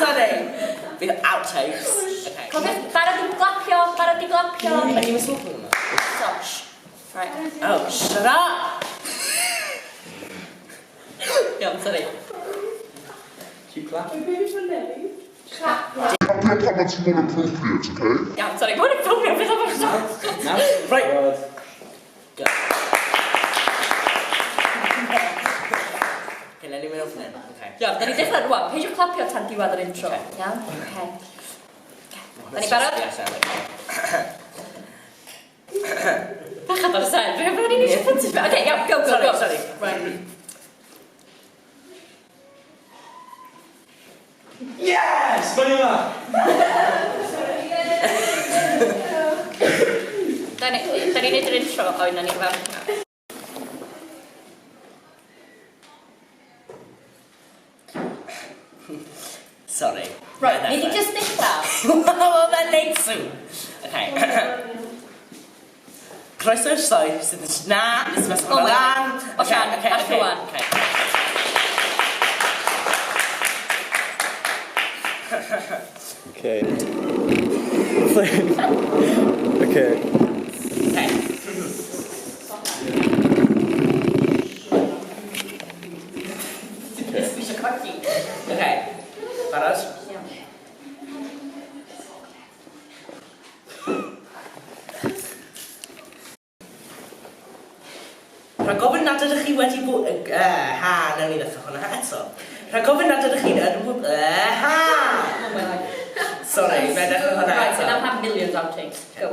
Sorry. Bydd outtakes. Okay. Cofiwch, barod i glapio, barod i glapio. Are you talking about? Sosh. Right. Oh, shut up! Iawn, sorry. Keep clapping. Clapio pan mae ti'n mwyn appropriate, okay? Iawn, sorry. Mae'n ffilmio beth o'n Now, Right. Barod. Go. Okay, let me open it. Okay. Iawn, da ni dechrau rwan. Peidiwch clapio tan diwedd yr intro. Okay. Iawn? Okay. Da ni barod? Yes, I'm okay. Bechad ar y sen. Fe fydden ni'n eisiau footage. Okay, iawn, go, go, Sorry, go. sorry. Right. Yes! Fyny yma! Da ni'n neud yr intro, a wedyn ni'n fel. Sorry. Right, ni di just dechrau. Wel, fe'n neud sŵn. Okay. Croeso i'r sioe sydd yn... Na, nes i mess Oh hwnna my lan. God. Osian, Okay, ar okay, rwan. okay. Okay. Okay. Okay. Dwi eisiau cogi. Okay. Barod? Iawn. Rhaid gofyn nad ydych chi wedi bod... ha, nawn ni ddechrau hwnna eto. Rhaid gofyn nad ydych chi'n... Ha! Oh my life. Sorry, fe ddechrau hwnna Right, eto. so now have millions outtakes. Go.